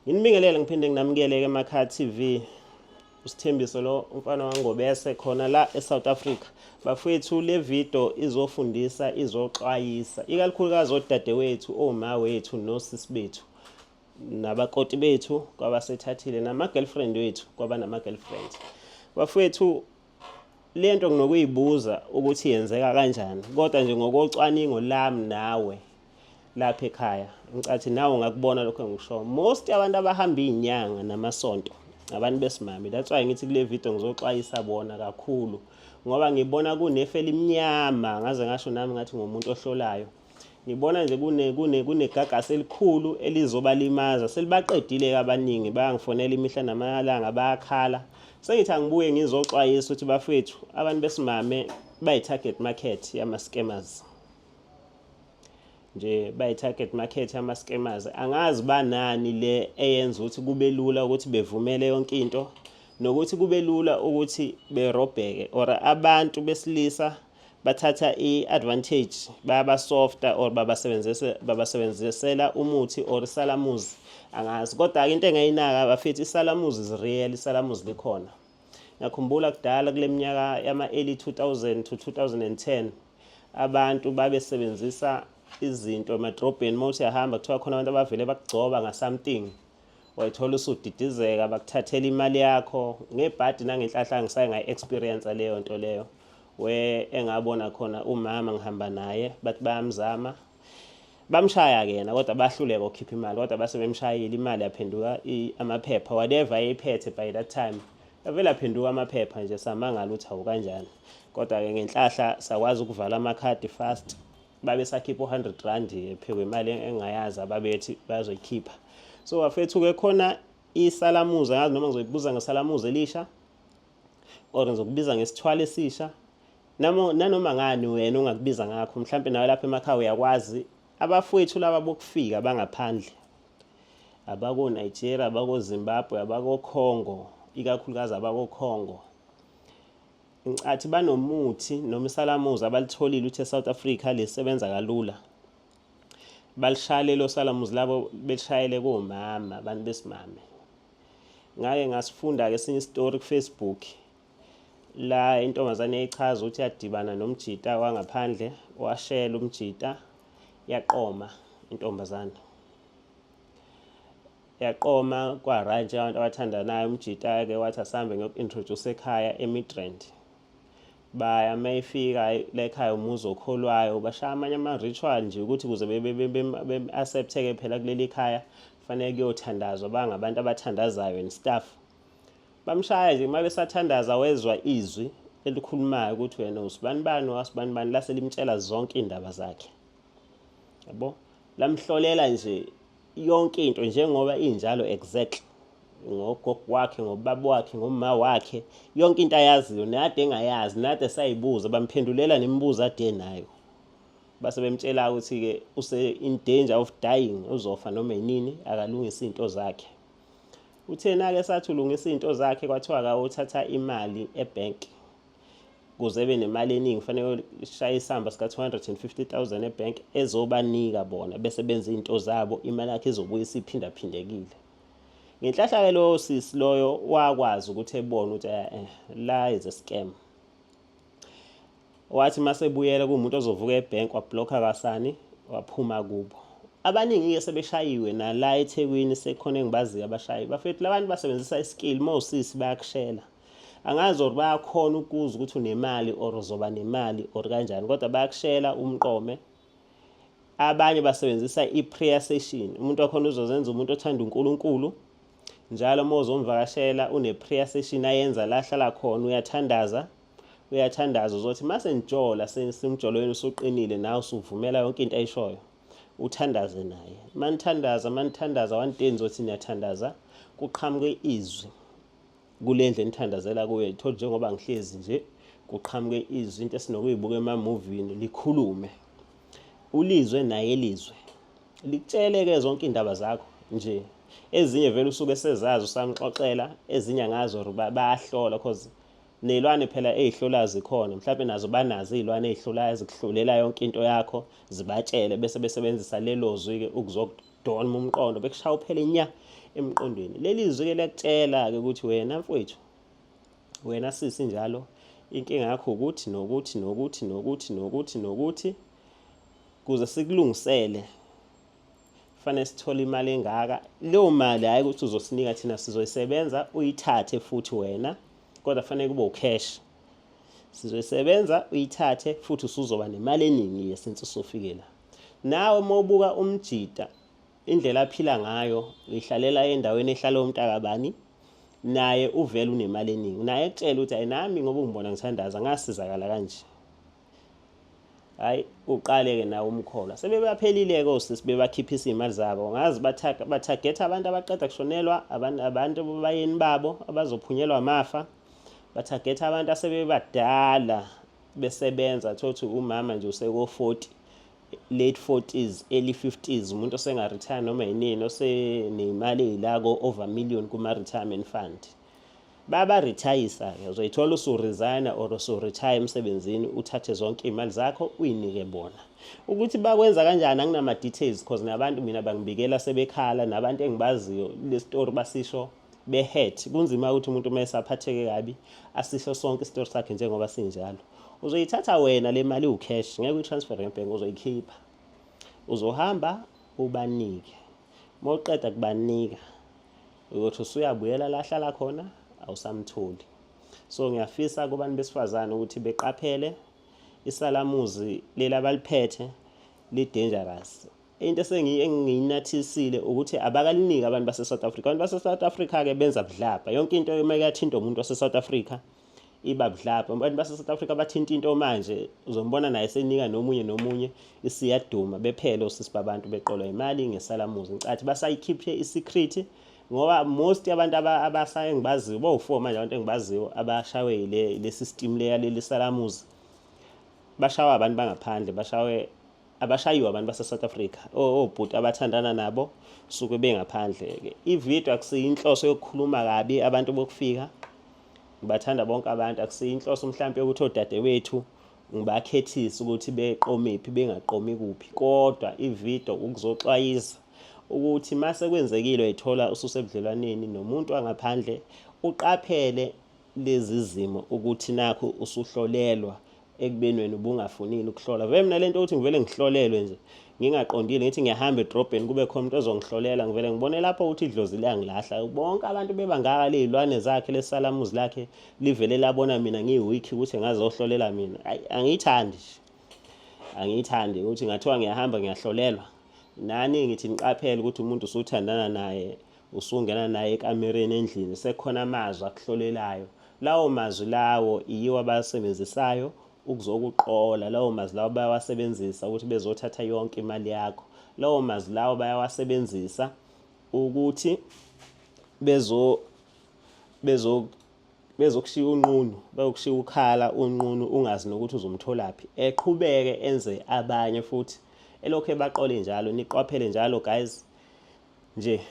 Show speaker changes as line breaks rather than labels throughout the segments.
Nginibingelele ngiphinde nginamukele-ke emakhaya TV. USithembiso lo umfana wangobese khona la eSouth Africa. Bafowethu, le video izofundisa, izoxwayisa ikakhulukazi odadewethu, oma wethu nosisi bethu nabakoti bethu kwabasethathile nama-girlfriend wethu kwabanama-girlfriend. Bafowethu, lento nginokuyibuza ukuthi yenzeka kanjani, kodwa nje ngokocwaningo lami nawe lapha ekhaya, ngicathi nawe ungakubona lokho engikusho. Most abantu abahamba iy'nyanga namasonto abantu besimame. That's why ngithi kule video ngizoxwayisa bona kakhulu, ngoba ngibona kunefu elimnyama. Ngaze ngasho nami ngathi ngumuntu ohlolayo, ngibona nje kunegagasi elikhulu elizobalimaza. Selibaqedile abaningi, bayangifonela imihla namalanga, bayakhala. Sengithi angibuye ngizoxwayisa ukuthi bafethu, abantu besimame bayi-target market yama-scammers nje, bayi-target market yama-scammers. Angazi banani le eyenza ukuthi kube lula ukuthi bevumele yonke into nokuthi kube lula ukuthi berobheke, or abantu besilisa bathatha i-advantage, bayabasofta or babasebenzisela umuthi or isalamuzi, angazi. Kodwa-ke into engayinaka bafethu, isalamuzi is real, isalamuzi likhona. Ngiyakhumbula kudala kule minyaka yama-early 2000 to 2010, abantu babesebenzisa izinto emadrobheni. Uma uthi uyahamba, kuthiwa khona abantu abavele bakugcoba nga-something, wayithola usudidizeka, bakuthathela imali yakho. Ngebhadi nangenhlahla ngisaye ngayi-experience leyo nto leyo, we engabona khona umama ngihamba naye, bathi bayamzama, bamshaya-ke yena, kodwa bahluleka ukukhipha imali. Kodwa base bemshayile, imali yaphenduka amaphepha, whatever ayeyiphethe by that time yavele aphenduka amaphepha nje. Samangala ukuthi awu, kanjani? Kodwa-ke ngenhlahla sakwazi ukuvala amakhadi fast. Babe sakhipha u-R100 ephekwe imali engayazi ababethi bazoyikhipha. So bafethu-ke, khona isalamuzi, angazi noma ngizoyibuza ngesalamuzi elisha or ngizokubiza ngesithwalo esisha, noma nanoma ngani wena ungakubiza ngakho. Mhlampe nawe lapha emakhaya uyakwazi. Abafowethu laba bokufika bangaphandle, abako-Nigeria, abako-Zimbabwe, abako-Congo, ikakhulukazi abako-Congo, ngicathi banomuthi noma isalamuzi abalitholile ukuthi e-South Africa lisebenza kalula. Balishaya lelo salamuzi labo, belishayele komama, abantu besimame. Ngake ngasifunda-ke esinye isitori ku-Facebook la intombazane yayichaza ukuthi yadibana nomjita wangaphandle, washela umjita, yaqoma intombazane, yaqoma kwa-right abantu abathandanayo. Umjita-ke wathi asambe ngiyoku-introduce ekhaya eMidrand. Baya, mayifika la ekhaya, umuzi okholwayo, bashaya amanye ama-ritual nje ukuthi ukuze be-accept-eke phela kuleli khaya kufanele kuyothandazwa, bangabantu abathandazayo and stuff. Bamshaya nje, uma besathandaza wezwa izwi elikhulumayo ukuthi wena usibani bani wasibani bani, lase limtshela zonke iy'ndaba zakhe, yabo. Lamhlolela nje yonke into njengoba injalo exactly, ngogogo wakhe, ngobaba wakhe, ngoma wakhe, yonke into ayaziyo nade engayazi nade sayibuza, bamphendulela nemibuzo ade nayo. Base bemtshela ukuthi-ke use in danger of dying, uzofa noma inini, akalungisa iy'nto zakhe. Uthena-ke sathi ulungisa iy'nto zakhe, kwathiwa akawuthatha imali ebhenki kuze ebe nemali eningi, kufanele ishaye isamba sika-250 000 ebhenki ezobanika bona, bese benza iy'nto zabo, imali yakhe izobuya isiphindaphindekile. Ngenhlahla-ke loyo sisi loyo wakwazi ukuthi ebone ukuthi la is a scam. Wathi masebuyela kuwumuntu ozovuka ebhenki, wablokha kasani, waphuma kubo. Abaningi-ke sebeshayiwe nala eThekwini, sekhona engibaziyo abashayiwe. Bafethu, labantu basebenzisa iskill. Uma usisi bayakushela, angazi or bayakhona ukuza ukuthi unemali or uzoba nemali or kanjani, kodwa bayakushela umqome. Abanye basebenzisa i-prayer session. Umuntu wakhona uzozenza umuntu othanda uNkulunkulu njalo, uma uzomvakashela une-prayer session ayenza la ahlala khona, uyathandaza, uyathandaza. Uzothi mase nijola, simjolo wenu usuqinile, nawe usuvumela yonke into ayishoyo, uthandaze naye. Manithandaza, manithandaza, one day nizothi niyathandaza, kuqhamuke izwi kule ndlu enithandazela kuyo. Ithole njengoba ngihlezi nje, kuqhamuke izwi, into esinokuyibuka emamuvini, likhulume, ulizwe naye lizwe, likutshele-ke zonke iy'ndaba zakho nje. Ezinye vele usuke sezazi, usamxoxela ezinye, angazi or bayahlola, cause ney'lwane phela ey'hlolayo zikhona, mhlawumbe nazo banazo iy'lwane ey'hlolayo ezikuhlolela yonke into yakho, zibatshele, bese besebenzisa lelo zwi-ke. Bayakudolma umqondo, bekushaya uphele nya emqondweni. Leli zwi-ke liyakutshela-ke ukuthi wena mfowethu, wena sisi njalo, inkinga yakho ukuthi nokuthi nokuthi nokuthi nokuthi nokuthi, kuze sikulungisele fanele sithole imali engaka. Leyo mali hhayi ukuthi uzosinika thina, sizoyisebenza uyithathe futhi wena, kodwa fanele kube ucash. Sizoyisebenza uyithathe futhi usuzoba nemali eningi yesince usufike la. Nawe uma ubuka umjita indlela aphila ngayo, uyihlalela endaweni ehlala umntakabani, naye uvele unemali eningi, naye ekutshela ukuthi ayi nami ngoba ungibona ngithandaza ngasizakala kanje. Hayi, uqale-ke nawe umkholwa. Sebebaphelile-ke osisi bebakhiphisa iy'mali zabo. Ngazi bathagetha abantu abaqeda kushonelwa, abantu bayeni babo abazophunyelwa amafa. Bathagetha abantu asebebadala besebenza, thothi umama nje useko-40, late 40s, early 50s, umuntu osenga-retire noma yinini, oseney'mali ey'la ko-over million kuma-retirement fund. Bayabarithayisa-ke, uzoyithola usuresigna or usuretire emsebenzini, uthathe zonke iy'mali zakho uyinike bona. Ukuthi bakwenza kanjani anginama-details, cause nabantu mina bangibikela sebekhala, nabantu engibaziyo le story basisho be-hurt. Kunzima ukuthi umuntu uma esaphatheke kabi asisho sonke isitori sakhe njengoba sinjalo. Uzoyithatha wena le mali iwu-cash, ngeke uyi-transfer ngebhenki, uzoyikhipha. Uzohamba ubanike. Uma uqeda kubanika, uyothi usuyabuyela la ahlala khona awusamtholi. So ngiyafisa kubantu besifazane ukuthi beqaphele isalamuzi leli abaliphethe li-dangerous. Into engiyinathisile ukuthi abakaliniki abantu base-South Africa. Abantu base-South Africa-ke benza budlabha. Yonke into uma kuyathinta umuntu wase-South Africa iba budlabha. Abantu base-South Africa bathinta into manje, uzombona naye senika nomunye nomunye, isiyaduma, bephele osisi babantu beqolwa imali ngesalamuzi. Ngicathi basayikhiphe i-secret ngoba most abantu abasaye engibaziyo bowu-4 manje abantu engibaziyo abashawe le system le yaleli salamuzi, bashawa abantu bangaphandle, bashawe abashayiwe abantu base-South Africa, obhuti abathandana nabo suke bengaphandle-ke. Ividiyo akusiyo inhloso yokukhuluma kabi abantu bokufika, ngibathanda bonke abantu, akusiyo inhloso mhlampe yokuthi odadewethu ngibakhethise ukuthi beqomephi bengaqomi kuphi, kodwa ividiyo ukuzoxwayisa ukuthi mase kwenzekile uyithola ususebudlelwaneni nomuntu wangaphandle, uqaphele lezi zimo ukuthi nakhu usuhlolelwa ekubeni wena ubungafunile ukuhlola. Vele mina lento ukuthi ngivele ngihlolelwe nje ngingaqondile, ngithi ngiyahamba edrobheni kube khona umuntu ozongihlolela, ngivele ngibone lapho ukuthi idlozi liyangilahla. Bonke abantu bebangaka ley'lwane zakhe lesalamuzi lakhe livele labona mina ngiyi-weak ukuthi ngazohlolela mina. Ayi, angiyithandi nje, angiyithandi ukuthi ngathiwa ngiyahamba ngiyahlolelwa. Nani ngithi niqaphele ukuthi umuntu usuthandana naye, usungena naye ekamereni endlini, sekukhona amazwi akuhlolelayo. Lawo mazwi lawo yiwo abawasebenzisayo ukuzokuqola. Lawo mazwi lawo bayawasebenzisa ukuthi bezothatha yonke imali yakho. Lawo mazwi lawo bayawasebenzisa ukuthi bezo bezo bezokushiya unqunu, bayokushiya ukhala unqunu ungazi nokuthi uzomtholaphi. Eqhubeke enze abanye futhi elokhu ebaqole njalo. Niqaphele njalo guys nje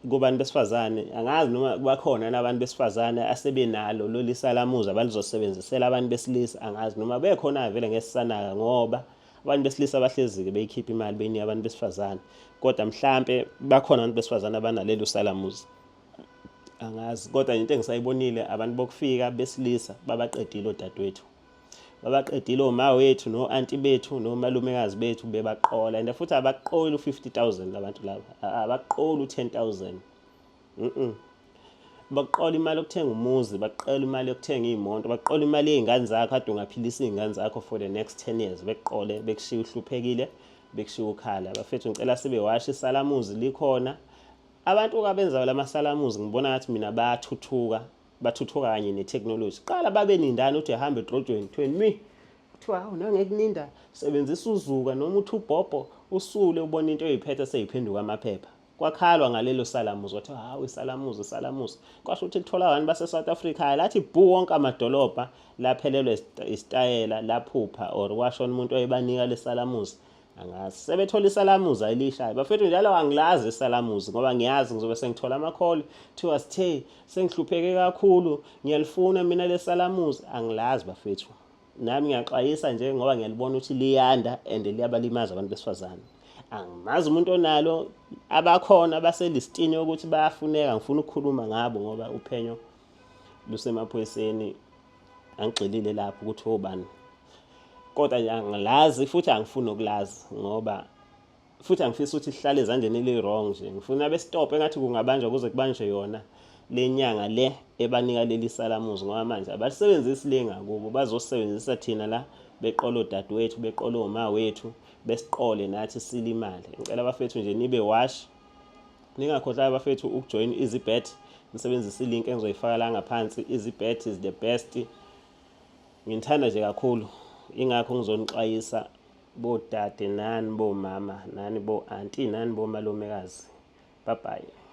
kubantu besifazane. Angazi noma bakhona nabantu besifazane asebenalo lolu salamuzi abalizosebenzisela abantu besilisa, angazi noma bekhona vele ngesisanaka, ngoba abantu besilisa bahlezi-ke beyikhipha imali beyinika abantu besifazane, kodwa mhlampe bakhona abantu besifazane abanalelo salamuzi, angazi. Kodwa into engisayibonile, abantu bokufika besilisa babaqedile odadewethu, babaqedile oma wethu no-anti bethu nomalumekazi bethu, bebaqola. And futhi abaqoli u-50,000 labantu laba, abaqoli u-10,000, baqola imali yokuthenga umuzi, baqola imali yokuthenga iy'moto, baqola imali yey'ngane zakho kade ungaphilisa iy'ngane zakho for the next 10 years, bekuqole bekushiya uhluphekile, bekushiya ukhala. Bafethu, ngicela sibe washo isalamuzi likhona. Abantu abenzayo lamasalamuzi ngibona ngathi mina bayathuthuka, bathuthuka kanye neteknoloji. Qala babe nindana uthi ehamba edrojweni kuthiwe nwi, kuthiwa hawu nangekuninda, sebenzisa uzuka noma uthi ubhobho usule ubone into oyiphethe seyiphenduka amaphepha. Kwakhalwa ngalelo salamuzi, kwathiwa hawu isalamuzi, isalamuzi, kwasho ukuthi lithola abantu base-South Africa, lathi bhu wonke amadolobha, laphelelwa isitayela, laphupha or kwashona umuntu oyebanika lesalamuzi, angazi. Sebethola isalamuzi ayilishayo bafethu njalo. Angilazi isalamuzi ngoba ngiyazi ngizobe sengithola amakholi kuthiwa sithe sengihlupheke kakhulu, ngiyalifuna mina lesalamuzi. Angilazi bafethu, nami ngiyaxwayisa nje ngoba ngiyalibona ukuthi liyanda and liyabalimaza abantu besifazane. Angimazi umuntu onalo. Abakhona abaselistini yokuthi bayafuneka, ngifuna ukukhuluma ngabo ngoba uphenyo lusemaphoyiseni. Angigxilile lapho ukuthi obani, kodwa nje angilazi futhi angifuni nokulazi, ngoba futhi angifisi ukuthi sihlale ezandleni eli-wrong nje. Ngifuna bestop engathi kungabanjwa kuze kubanjwe yona le nyanga le ebanika leli salamuzi, ngoba manje abalisebenzisi le ngakubo, bazosebenzisa thina la, beqola odadewethu, beqola oma wethu, besiqole nathi silimale. Ngicela bafethu nje nibe wash, ningakhohlwa bafethu ukujoin EasyBet, nisebenzise ilink engizoyifaka la ngaphansi. EasyBet is the best. Nginithanda nje kakhulu, ingakho ngizonixwayisa bodade nani bomama nani bo-anti nani bomalumekazi. Bye bye.